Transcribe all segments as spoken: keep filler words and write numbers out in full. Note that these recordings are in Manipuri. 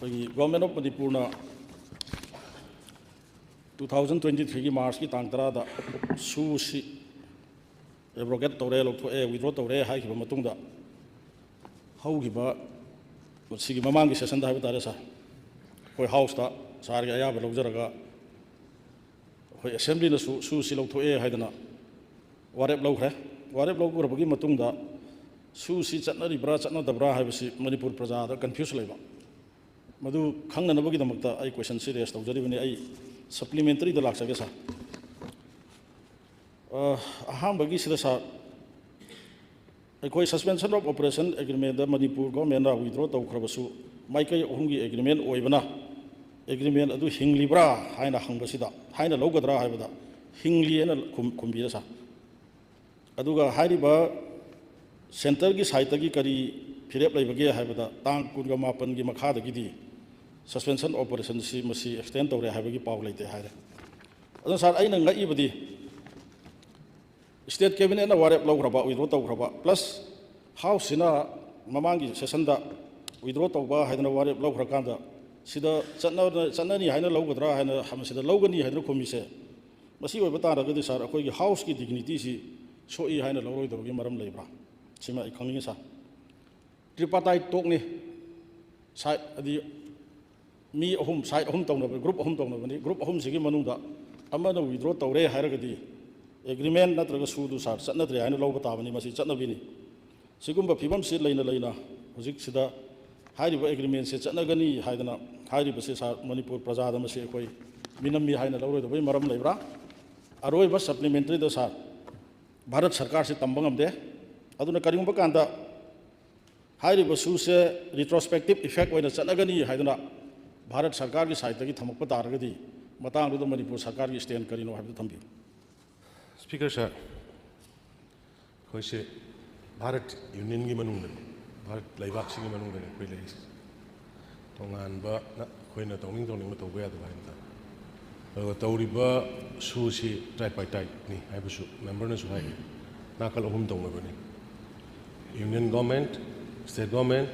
ꯑꯩꯈꯣꯏꯒꯤ ꯒꯣꯔꯃꯦꯟ ꯑꯣꯐ ꯃꯅꯤꯄꯨꯔꯅ ꯇꯨ ꯊꯥꯎꯖꯟ ꯇ꯭ꯋꯦꯟꯇꯤ ꯊ꯭ꯔꯤꯒꯤ ꯃꯥꯔꯆꯀꯤ ꯇꯥꯡ ꯇꯔꯥꯗ ꯁꯨꯁꯤ ꯑꯦꯕ꯭ꯔꯣꯒꯦꯠ ꯇꯧꯔꯦ, ꯂꯧꯊꯣꯛꯑꯦ, ꯋꯤꯗ꯭ꯔꯣ ꯇꯧꯔꯦ ꯍꯥꯏꯈꯤꯕ ꯃꯇꯨꯡꯗ, ꯍꯧꯈꯤꯕ ꯁꯤꯒꯤ ꯃꯃꯥꯡꯒꯤ ꯁꯦꯁꯟꯗ ꯍꯥꯏꯕ ꯇꯥꯔꯦ ꯁꯥꯔ, ꯑꯩꯈꯣꯏ ꯍꯥꯎꯁꯇ ꯁꯥꯔꯒꯤ ꯑꯌꯥꯕ ꯂꯧꯖꯔꯒ ꯑꯩꯈꯣꯏ ꯑꯦꯁꯦꯝꯕ꯭ꯂꯤꯅꯁꯨ ꯁꯨꯁꯤ ꯂꯧꯊꯣꯛꯑꯦ ꯍꯥꯏꯗꯅ ꯋꯥꯔꯦꯞ ꯂꯧꯈ꯭ꯔꯦ꯫ ꯋꯥꯔꯦꯞ ꯂꯧꯈ꯭ꯔꯕꯒꯤ ꯃꯇꯨꯡꯗ ꯁꯨꯁꯤ ꯆꯠꯅꯔꯤꯕ꯭ꯔꯥ ꯆꯠꯅꯗꯕ꯭ꯔꯥ ꯍꯥꯏꯕꯁꯤ ꯃꯅꯤꯄꯨꯔ ꯄ꯭ꯔꯖꯥꯗ ꯀꯟꯐ꯭ꯌꯨꯁ ꯂꯩꯕ꯫ ꯃꯗꯨ ꯈꯪꯅꯅꯕꯒꯤꯗꯃꯛꯇ ꯑꯩ ꯀꯣꯏꯁꯟꯁꯤ ꯔꯦꯁ ꯇꯧꯖꯔꯤꯕꯅꯤ꯫ ꯑꯩ ꯁꯄ꯭ꯂꯤꯃꯦꯟꯇꯔꯤꯗ ꯂꯥꯛꯆꯒꯦ ꯁꯥꯔ꯫ ꯑ, ꯑꯍꯥꯟꯕꯒꯤꯁꯤꯗ ꯁꯥꯔ, ꯑꯩꯈꯣꯏ suspension of operation agreementꯗ ꯃꯅꯤꯄꯨꯔ ꯒꯣꯔꯃꯦꯟꯅ ꯋꯤꯗ꯭ꯔꯣ ꯇꯧꯈ꯭ꯔꯕꯁꯨ, ꯃꯥꯏꯀꯩ ꯑꯍꯨꯝꯒꯤ ꯑꯦꯒ꯭ꯔꯤꯃꯦꯟ ꯑꯣꯏꯕꯅ ꯑꯦꯒ꯭ꯔꯤꯃꯦꯟ ꯑꯗꯨ ꯍꯤꯡꯂꯤꯕ꯭ꯔꯥ ꯍꯥꯏꯅ ꯍꯪꯕꯁꯤꯗ, ꯍꯥꯏꯅ ꯂꯧꯒꯗ꯭ꯔꯥ ꯍꯥꯏꯕꯗ, ꯍꯤꯡꯂꯤ ꯍꯥꯏꯅ ꯈꯨꯝ-, ꯈꯨꯝꯕꯤꯔꯦ ꯁꯥꯔ꯫ ꯑꯗꯨꯒ ꯍꯥꯏꯔꯤꯕ ꯁꯦꯟꯇꯔꯒꯤ ꯁꯥꯏꯠꯇꯒꯤ ꯀꯔꯤ ꯐꯤꯔꯦꯞ ꯂꯩꯕꯒꯦ ꯍꯥꯏꯕꯗ, ꯇꯥꯡ ꯀꯨꯟꯒ ꯃꯥꯄꯟꯒꯤ ꯃꯈꯥꯗꯒꯤꯗꯤ suspension operationꯁꯤ ꯃꯁꯤ extend ꯇꯧꯔꯦ ꯍꯥꯏꯕꯒꯤ ꯄꯥꯎ ꯂꯩꯇꯦ ꯍꯥꯏꯔꯦ꯫ ꯑꯗꯨꯅ ꯁꯥꯔ, ꯑꯩꯅ ꯉꯛꯏꯕꯗꯤ, ꯁ꯭ꯇꯦꯠ ꯀꯦꯕꯤꯅꯦꯠꯅ ꯋꯥꯔꯦꯞ ꯂꯧꯈ꯭ꯔꯕ, ꯋꯤꯗ꯭ꯔꯣ ꯇꯧꯈ꯭ꯔꯕ, ꯄ꯭ꯂꯁ ꯍꯥꯎꯁꯁꯤꯅ ꯃꯃꯥꯡꯒꯤ ꯁꯦꯁꯟꯗ ꯋꯤꯗ꯭ꯔꯣ ꯇꯧꯕ ꯍꯥꯏꯗꯅ ꯋꯥꯔꯦꯞ ꯂꯧꯈ꯭ꯔꯀꯥꯟꯗ, ꯁꯤꯗ ꯆꯠꯅ-, ꯆꯠꯅꯅꯤ ꯍꯥꯏꯅ ꯂꯧꯒꯗ꯭ꯔꯥ ꯍꯥꯏꯅ, ꯃꯁꯤꯗ ꯂꯧꯒꯅꯤ ꯍꯥꯏꯗꯅ ꯈꯨꯝꯃꯤꯁꯦ, ꯃꯁꯤ ꯑꯣꯏꯕ ꯇꯥꯔꯒꯗꯤ ꯁꯥꯔ, ꯑꯩꯈꯣꯏꯒꯤ ꯍꯥꯎꯁꯀꯤ ꯗꯤꯒꯅꯤꯇꯤꯁꯤ ꯁꯣꯛꯏ ꯍꯥꯏꯅ ꯂꯧꯔꯣꯏꯗꯕꯒꯤ ꯃꯔꯝ ꯂꯩꯕ꯭ꯔꯥ? ꯁꯤꯃ ꯑꯩ ꯈꯪꯅꯤꯡꯉꯤ ꯁꯥꯔ꯫ ꯇ꯭ꯔꯤꯄꯥꯇꯥꯏꯠ ꯇꯣꯛꯅꯤ, ꯁꯥꯏꯠ, ꯍꯥꯏꯗꯤ ꯃꯤ ꯑꯍꯨꯝ, ꯁꯥꯏꯠ ꯑꯍꯨꯝ ꯇꯧꯅꯕ, ꯒ꯭ꯔꯨꯞ ꯑꯍꯨꯝ ꯇꯧꯅꯕꯅꯤ꯫ ꯒ꯭ꯔꯨꯞ ꯑꯍꯨꯝꯁꯤꯒꯤ ꯃꯅꯨꯡꯗ ꯑꯃꯅ ꯋꯤꯗ꯭ꯔꯣ ꯇꯧꯔꯦ ꯍꯥꯏꯔꯒꯗꯤ, ꯑꯦꯒ꯭ꯔꯤꯃꯦꯟ ꯅꯠꯇ꯭ꯔꯒ ꯁꯨꯗꯨ ꯁꯥꯔ ꯆꯠꯅꯗ꯭ꯔꯦ ꯍꯥꯏꯅ ꯂꯧꯕ ꯇꯥꯕꯅꯤ꯫ ꯃꯁꯤ ꯆꯠꯅꯕꯤꯅꯤ꯫ ꯁꯤꯒꯨꯝꯕ ꯐꯤꯕꯝꯁꯤ ꯂꯩꯅ ꯂꯩꯅ ꯍꯧꯖꯤꯛꯁꯤꯗ ꯍꯥꯏꯔꯤꯕ ꯑꯦꯒ꯭ꯔꯤꯃꯦꯟꯁꯦ ꯆꯠꯅꯒꯅꯤ ꯍꯥꯏꯗꯅ ꯍꯥꯏꯔꯤꯕꯁꯦ ꯁꯥꯔ, ꯃꯅꯤꯄꯨꯔ ꯄ꯭ꯔꯖꯥꯗ ꯃꯁꯤ ꯑꯩꯈꯣꯏ ꯃꯤꯅꯝꯃꯤ ꯍꯥꯏꯅ ꯂꯧꯔꯣꯏꯗꯕꯒꯤ ꯃꯔꯝ ꯂꯩꯕ꯭ꯔꯥ? ꯑꯔꯣꯏꯕ ꯁꯄ꯭ꯂꯤꯃꯦꯟꯇꯔꯤꯗ ꯁꯥꯔ, ꯚꯥꯔꯠ ꯁꯔꯀꯥꯔꯁꯤ ꯇꯝꯕ ꯉꯝꯗꯦ꯫ ꯑꯗꯨꯅ ꯀꯔꯤꯒꯨꯝꯕ ꯀꯥꯟꯗ ꯍꯥꯏꯔꯤꯕ ꯁꯨꯁꯦ retrospective effect ꯑꯣꯏꯅ ꯆꯠꯅꯒꯅꯤ ꯍꯥꯏꯗꯨꯅ ꯚꯥꯔꯠ ꯁꯔꯀꯥꯔꯒꯤ ꯁꯥꯏꯠꯇꯒꯤ ꯊꯝꯃꯛꯄ ꯇꯥꯔꯒꯗꯤ, ꯃꯇꯥꯡꯗꯨꯗ ꯃꯅꯤꯄꯨꯔ ꯁꯔꯀꯥꯔꯒꯤ stand ꯀꯔꯤꯅꯣ ꯍꯥꯏꯕꯗꯨ ꯊꯝꯕꯤꯌꯨ꯫ Speaker sir, ꯑꯩꯈꯣꯏꯁꯦ ꯚꯥꯔꯠ ꯌꯨꯅꯤꯌꯟꯒꯤ ꯃꯅꯨꯡꯗꯅꯤ, ꯚꯥꯔꯠ ꯂꯩꯕꯥꯛꯁꯤꯒꯤ ꯃꯅꯨꯡꯗꯅꯤ ꯑꯩꯈꯣꯏ ꯂꯩꯔꯤꯁꯦ꯫ ꯇꯣꯉꯥꯟꯕ ꯅ-, ꯑꯩꯈꯣꯏꯅ ꯇꯧꯅꯤꯡ ꯇꯧꯅꯤꯡꯕ ꯇꯧꯕ ꯌꯥꯗꯕ ꯍꯥꯏꯕ ꯇꯥꯔꯦ꯫ ꯑꯗꯨꯒ ꯇꯧꯔꯤꯕ ꯁꯨꯁꯤ tripartiteꯅꯤ ꯍꯥꯏꯕꯁꯨ ꯃꯦꯝꯕꯔꯅꯁꯨ ꯍꯥꯏ, ꯅꯥꯀꯜ ꯑꯍꯨꯝ ꯇꯧꯅꯕꯅꯤ: ꯌꯨꯅꯤꯌꯟ ꯒꯣꯔꯃꯦꯟ, ꯁ꯭ꯇꯦꯠ ꯒꯣꯔꯃꯦꯟ,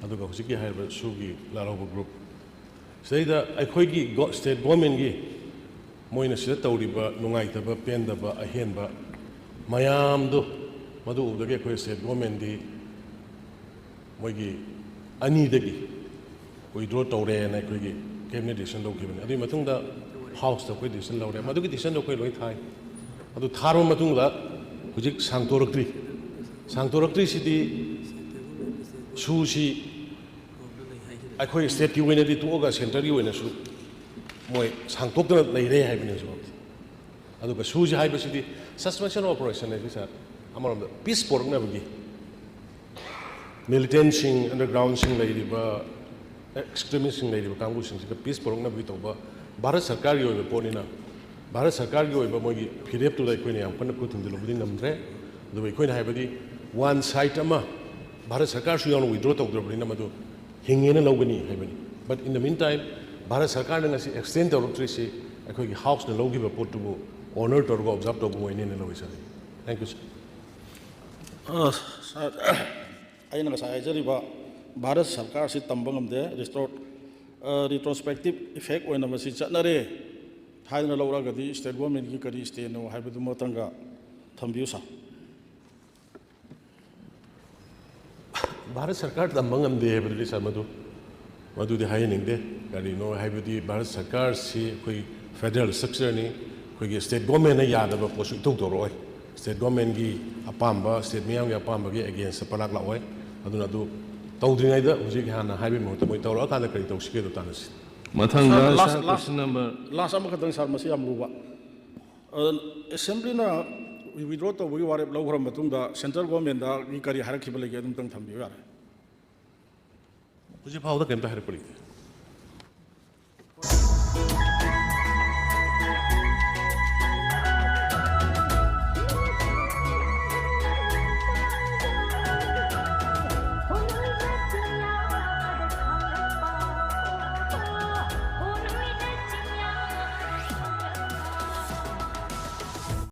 ꯑꯗꯨꯒ ꯍꯧꯖꯤꯛꯀꯤ ꯍꯥꯏꯔꯤꯕ ꯁꯨꯒꯤ ꯂꯥꯜꯍꯧꯕ group ꯁꯤꯗꯩꯗ ꯑꯩꯈꯣꯏꯒꯤ ꯁ꯭ꯇꯦꯠ ꯒꯣꯔꯃꯦꯟꯒꯤ ꯃꯣꯏꯅ ꯁꯤꯗ ꯇꯧꯔꯤꯕ ꯅꯨꯡꯉꯥꯏꯇꯕ, ꯄꯦꯟꯗꯕ, ꯑꯍꯦꯟꯕ ꯃꯌꯥꯝꯗꯣ, ꯃꯗꯨ ꯎꯕꯗꯒꯤ ꯑꯩꯈꯣꯏ ꯁ꯭ꯇꯦꯠ ꯒꯣꯔꯃꯦꯟꯗꯤ ꯃꯣꯏꯒꯤ ꯑꯅꯤꯗꯒꯤ withdraw ꯇꯧꯔꯦꯅ ꯑꯩꯈꯣꯏꯒꯤ cabinet decision ꯂꯧꯈꯤꯕꯅꯤ꯫ ꯑꯗꯨꯒꯤ ꯃꯇꯨꯡꯗ ꯍꯥꯎꯁꯇ ꯑꯩꯈꯣꯏ decision ꯂꯧꯔꯦ꯫ ꯃꯗꯨꯒꯤ decisionꯗꯣ ꯑꯩꯈꯣꯏ ꯂꯣꯏ ꯊꯥꯏ꯫ ꯑꯗꯨ ꯊꯥꯔꯕ ꯃꯇꯨꯡꯗ ꯍꯧꯖꯤꯛ ꯁꯥꯡꯗꯣꯔꯛꯇ꯭ꯔꯤ꯫ ꯁꯥꯡꯗꯣꯔꯛꯇ꯭ꯔꯤꯁꯤꯗꯤ ꯁꯨꯁꯤ ꯑꯩꯈꯣꯏ ꯁ꯭ꯇꯦꯠꯀꯤ ꯑꯣꯏꯅꯗꯤ ꯇꯣꯛꯑꯒ ꯁꯦꯟꯇꯔꯒꯤ ꯑꯣꯏꯅꯁꯨ ꯃꯣꯏ ꯁꯥꯡꯗꯣꯛꯇꯅ ꯂꯩꯔꯦ ꯍꯥꯏꯕꯅꯤ ꯍꯧꯖꯤꯛ꯫ ꯑꯗꯨꯒ ꯁꯨꯁꯤ ꯍꯥꯏꯕꯁꯤꯗꯤ suspension of operation ꯍꯥꯏꯁꯤ, ꯁꯥꯔ, ꯑꯃꯔꯣꯝꯗ peace ꯄꯣꯔꯛꯅꯕꯒꯤ, militantꯁꯤꯡ, undergroundꯁꯤꯡ ꯂꯩꯔꯤꯕ, extremistꯁꯤꯡ ꯂꯩꯔꯤꯕ ꯀꯥꯡꯕꯨꯁꯤꯡꯁꯤꯒ peace ꯄꯣꯔꯛꯅꯕꯒꯤ ꯇꯧꯕ ꯚꯥꯔꯠ ꯁꯔꯀꯥꯔꯒꯤ ꯑꯣꯏꯕ ꯄꯣꯠꯅꯤꯅ, ꯚꯥꯔꯠ ꯁꯔꯀꯥꯔꯒꯤ ꯑꯣꯏꯕ ꯃꯣꯏꯒꯤ ꯐꯤꯔꯦꯞꯇꯨꯗ ꯑꯩꯈꯣꯏꯅ ꯌꯥꯝ ꯀꯟꯅ ꯈꯨꯠ ꯊꯤꯟꯖꯤꯜꯂꯨꯕꯗꯤ ꯉꯝꯗ꯭ꯔꯦ꯫ ꯑꯗꯨꯕꯨ ꯑꯩꯈꯣꯏꯅ ꯍꯥꯏꯕꯗꯤ one side ꯑꯃ ꯚꯥꯔꯠ ꯁꯔꯀꯥꯔꯁꯨ ꯌꯥꯎꯅ withdraw ꯇꯧꯗ꯭ꯔꯕꯅꯤꯅ ꯃꯗꯨ ꯍꯤꯡꯉꯦꯅ ꯂꯧꯒꯅꯤ ꯍꯥꯏꯕꯅꯤ꯫ But in the meantime, Bharat ꯁꯔꯀꯥꯔꯅ ꯉꯁꯤ extend ꯇꯧꯔꯛꯇ꯭ꯔꯤꯁꯤ ꯑꯩꯈꯣꯏꯒꯤ ꯍꯥꯎꯁꯅ ꯂꯧꯈꯤꯕ ꯄꯣꯠꯇꯨꯕꯨ honor ꯇꯧꯔꯒ observe ꯇꯧꯕ ꯑꯣꯏꯅꯦꯅ ꯂꯧꯏ, ꯁꯥꯔ꯫ Thank you, sir꯫ ꯑ, ꯁꯥꯔ, ꯑꯩꯅ ꯉꯁꯥꯏ ꯍꯥꯏꯖꯔꯤꯕ ꯚꯥꯔꯠ ꯁꯔꯀꯥꯔꯁꯤ ꯇꯝꯕ ꯉꯝꯗꯦ꯫ Retro-, ꯑ, retrospective effect ꯑꯣꯏꯅ ꯃꯁꯤ ꯆꯠꯅꯔꯦ ꯍꯥꯏꯗꯅ ꯂꯧꯔꯛꯑꯒꯗꯤ ꯁ꯭ꯇꯦꯠ ꯒꯣꯔꯃꯦꯟꯒꯤ ꯀꯔꯤ ꯁ꯭ꯇꯦꯅꯣ ꯍꯥꯏꯕꯗꯨ ꯃꯊꯪꯒ ꯊꯝꯕꯤꯌꯨ, ꯁꯥꯔ꯫ ꯚꯥꯔꯠ ꯁꯔꯀꯥꯔ ꯇꯝꯕ ꯉꯝꯗꯦ ꯍꯥꯏꯕꯗꯨꯗꯤ, ꯁꯥꯔ, ꯃꯗꯨ, ꯃꯗꯨꯗꯤ ꯍꯥꯏꯍꯟꯅꯤꯡꯗꯦ꯫ ꯀꯔꯤꯅꯣ ꯍꯥꯏꯕꯗꯤ ꯚꯥꯔꯠ ꯁꯔꯀꯥꯔꯁꯤ ꯑꯩꯈꯣꯏ federal structureꯅꯤ꯫ ꯑꯩꯈꯣꯏꯒꯤ ꯁ꯭ꯇꯦꯠ ꯒꯣꯔꯃꯦꯟꯅ ꯌꯥꯗꯕ ꯄꯣꯠꯁꯨ ꯏꯊꯧ ꯇꯧꯔꯛꯑꯣꯏ꯫ ꯁ꯭ꯇꯦꯠ ꯒꯣꯔꯃꯦꯟꯒꯤ ꯑꯄꯥꯝꯕ, ꯁ꯭ꯇꯦꯠ ꯃꯤꯌꯥꯝꯒꯤ ꯑꯄꯥꯝꯕꯒꯤ againstꯇ ꯄꯂꯥꯛ ꯂꯥꯛꯑꯣꯏ꯫ ꯑꯗꯨꯅ ꯑꯗꯨ ꯇꯧꯗ꯭ꯔꯤꯉꯩꯗ ꯍꯧꯖꯤꯛ ꯍꯥꯟꯅ ꯍꯥꯏꯕꯒꯤ ꯃꯍꯨꯠꯇ ꯃꯣꯏ ꯇꯧꯔꯛꯑꯀꯥꯟꯗ ꯀꯔꯤ ꯇꯧꯁꯤꯒꯦꯗꯣ ꯇꯥꯟꯅꯁꯤ꯫ ꯃꯊꯪꯗ Sir, last, sir, last, question number. Last ꯑꯃꯈꯛꯇꯪ, ꯁꯥꯔ, ꯃꯁꯤ ꯌꯥꯝ ꯂꯨꯕ꯫ ꯑ, ꯑꯦꯁꯦꯝꯕ꯭ꯂꯤꯅ withdraw ꯇꯧꯕꯒꯤ ꯋꯥꯔꯦꯞ ꯂꯧꯈ꯭ꯔ ꯃꯇꯨꯡꯗ ꯁꯦꯟꯇ꯭ꯔꯦꯜ ꯒꯣꯔꯃꯦꯟꯗꯒꯤ ꯀꯔꯤ ꯍꯥꯏꯔꯛꯈꯤꯕ ꯂꯩꯒꯦ? ꯑꯗꯨꯝꯇꯪ ꯊꯝꯕꯤꯌꯨ ꯌꯥꯔꯦ꯫ ꯍꯧꯖꯤꯛ ꯐꯥꯎꯕꯗ ꯀꯔꯤꯝꯇ ꯍꯥꯏꯔꯛꯄ ꯂꯩꯇꯦ꯫